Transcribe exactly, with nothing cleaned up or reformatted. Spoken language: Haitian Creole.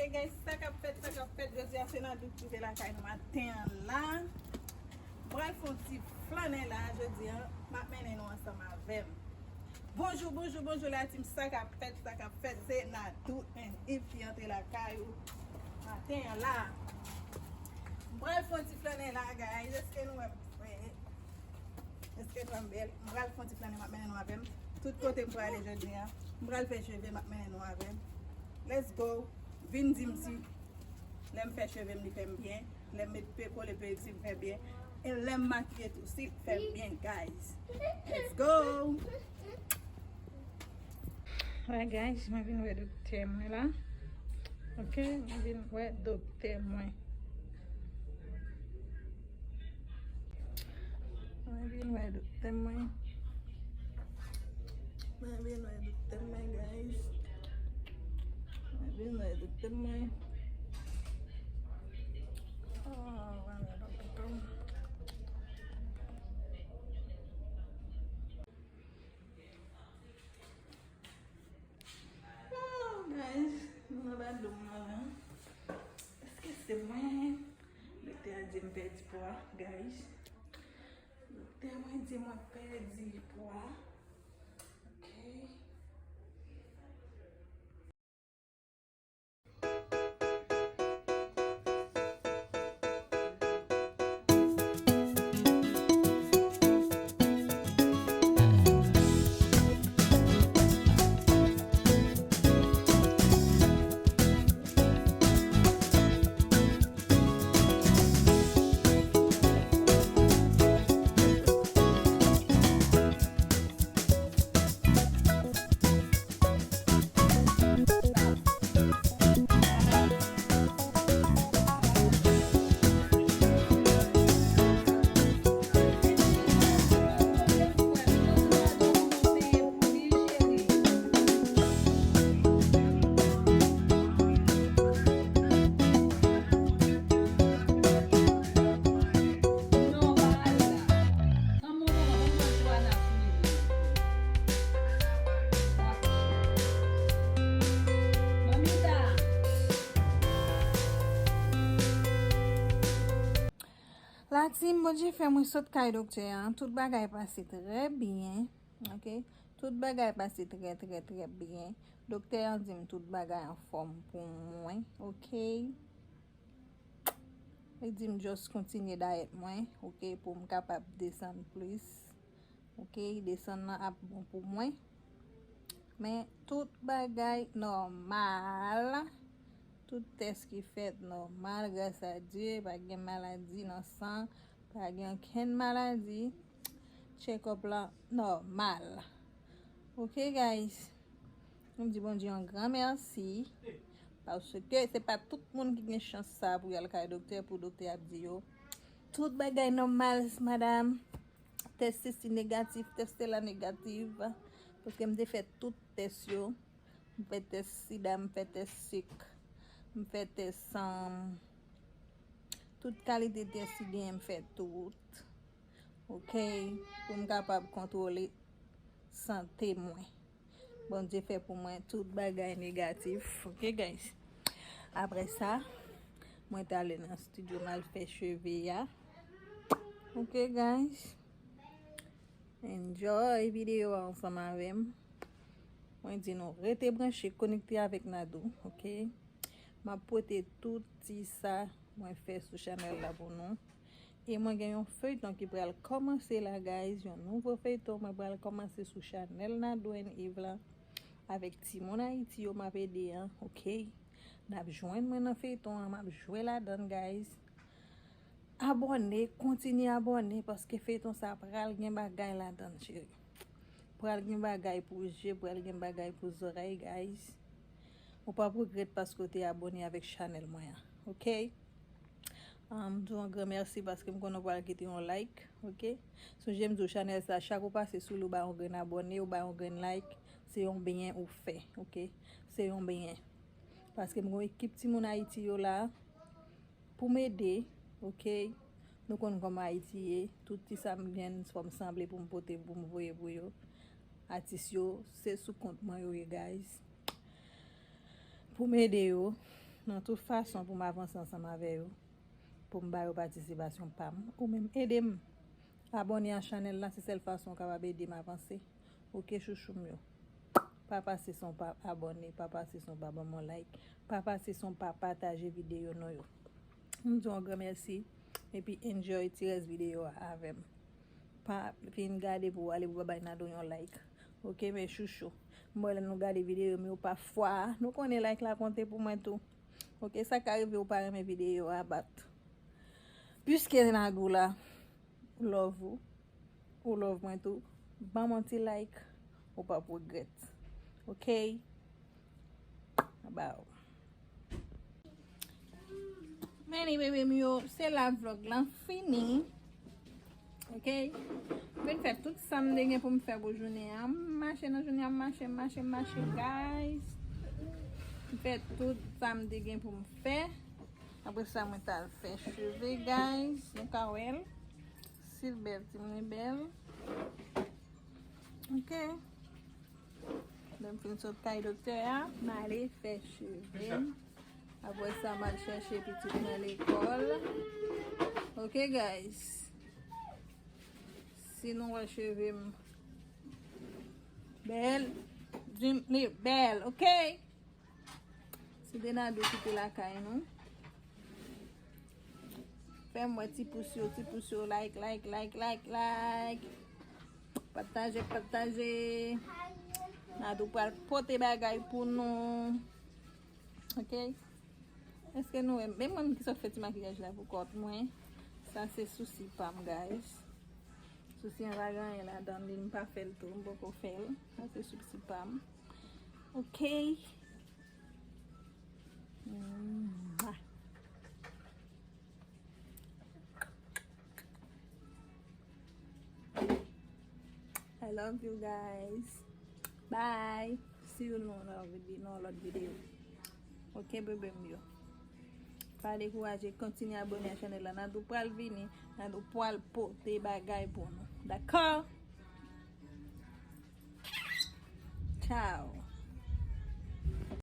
Hey guys, sa k ap fèt, sa k ap fèt, jodi a se Nadou ki rive lakay nou maten an la. M pral fè yon ti flannen la jodi a, m ap mennen nou ansanm avè m. Bonjou, bonjou, bonjou la team, sa k ap fèt, sa k ap fèt, se Nadou and Eve ki antre lakay ou maten an la. M pral fè yon ti flannen la guys, èske nou wè m fre? Èske nou wè m bèl? M pral fè yon ti flannen, m ap mennen nou avè m. Tout kote m prale jodi a, m pral fè cheve, m ap mennen nou avè m. Let's go! Vin di m si lè m fè cheve m, li fè m byen. Lè m met pe kole, pedi m fè byen. E lè m makiye tou, si l fè m byen, guys. Let's go! Alright guys, mwen vin wè doktè mwen la. Ok, mwen vin wè doktè mwen. Mwen vin wè doktè mwen. Mwen vin wè doktè mwen, guys. Mwen vin wè doktè mwen. Oh, mwen vin wè doktè mwen. Oh, guys, nou nan badloum nan la. Èske se mwen? Doktè a di m pèdi pwa, guys. Doktè mwen di mwen pèdi pwa. Ok. La team, Bondye fè mwen sot kay doktè a. Tout bagay pase trè byen. Ok. Tout bagay pase trè, trè, trè byen. Doktè an di m tout bagay anfòm pou mwen. Ok. Li di m just kontinye dayèt mwen, ok, pou m kapab desann plis. Ok, desann nan ap bon pou mwen. Men tout bagay nòmal. Tout tès ki fèt nòmal, gras a Dye, pa gen maladi nan san, pa gen okenn maladi. Check up la nòmal. Ok, guys. M di Bondye yon gran mèsi. Paske se pa tout moun ki gen chans sa pou y al kay doktè, pou doktè ap di yo tout bagay nòmal, madam. Tès sesi negatif, tès sela negatif. Paske m te fè tout tès yo. M fè tès sida, m fè tès sik, m fè tès san. Tout kalite tès ki genyen, m fè tout. Ok, pou m kapab kontwole sante mwen. Bondye fè pou mwen tout bagay negatif. Ok, guys. Apre sa, mwen t ale nan estidyo m al fè cheve a. Ok, guys. Enjoy videyo a ansanm avè m. Mwen di nou rete branche, konekte avèk Nadou, ok? M ap pote tout ti sa mwen fè sou chanèl la pou nou. E mwen gen yon feyton ki pral kòmanse la, guys. Yon nouvo feyton mwen pral kòmanse sou chanèl Nadou and Eve la. Avèk timoun Ayiti yo m ap ede an, ok? N ap jwenn mwen nan feyton an, m ap jwe ladan l, guys. Abòne, kontinye abòne, paske feyton sa pral gen bagay ladan l, cheri. Pral gen bagay pou je, pral gen bagay pou zòrèy, guys. Ou p ap regrèt paske w te abòne avèk chanèl mwen an, ok? Ah, m di w yon gran mèsi paske m konnen w pral kite yon like, ok? Sonje m di w chanèl sa, chak ou pase sou li, ou bay yon grenn abòne, ou bay yon grenn like, se yon byen ou fè, ok? Se yon byen. Paske m gen yon ekip timoun Ayiti yo la, pou m ede, ok? Nou konn kòman Ayiti ye, tout ti sa m jwenn, fò m sanble pou m pote, pou m voye pou yo. Atis yo, se sou kont mwen yo ye, guys. Pou m ede yo, Nan tout fason pou m avanse ansanm avè yo, pou m ba yo patisipasyon pa m, ou menm ede m abòne a chanèl la, se sèl fason w kapab ede m avanse. Oke, chouchou m yo. Pa pase san w pa abòne, pa pase san w pa ban m yon like, pa pase san w pa pataje videyo nou yo. M di w yon gran mèsi, epi enjoy ti rès videyo a avè m. Pa vin gade pou w ale pou w pa bay Nado yon like. Oke, men chouchou. M wè lè nou gade videyo m yo pafwa, nou konnen like la konte pou mwen tou. Oke, sa ka rive ou pa renmen videyo a, but piske Nado la, love ou, ou love mwen tou, ban m yon ti like, ou p ap regrèt. Oke? Bye. Meni bebe m yo, se la vlog lan fini. Oke? M vin fè tout sa m te gen pou m fè pou jounen an. M mache nan jounen an, m mache, m mache, m mache, guys. M fè tout sa m te gen pou m fè. Apre sa, mwen t al fè cheve, guys. Nou ka wè l. Si l bèl, si m li bèl. Oke. Lè m fin sot kay doktè a, m ale fè cheve m. Apre sa, m al chèche pitit mwen lekòl. Oke, guys. Si nou wè cheve m bèl, di m li bèl, oke? Se Denado ki te lakay nou. Fè m wè ti pous yo, ti pous yo, like, like, like, like, like. Pataje, pataje. Nado pral pote bagay pou nou. Oke? Èske nou wè? Men mwen ki sot fè ti makiyaj la pou kòt mwen. Sa se sousi pa m, guys. Sousi an pa gen anyen ladan li, m pa fè l tou, m poko fè l. Sa se sousi pa m. Oke. Mwah. I love you guys. Bye. See you nan yon lòt vide-, nan yon lòt videyo. Oke, bebe m yo. Pa dekouraje, kontinye abòne a chanèl la. Nado pral vini, Nado pral pote bagay pou nou. Dakò? Ciao.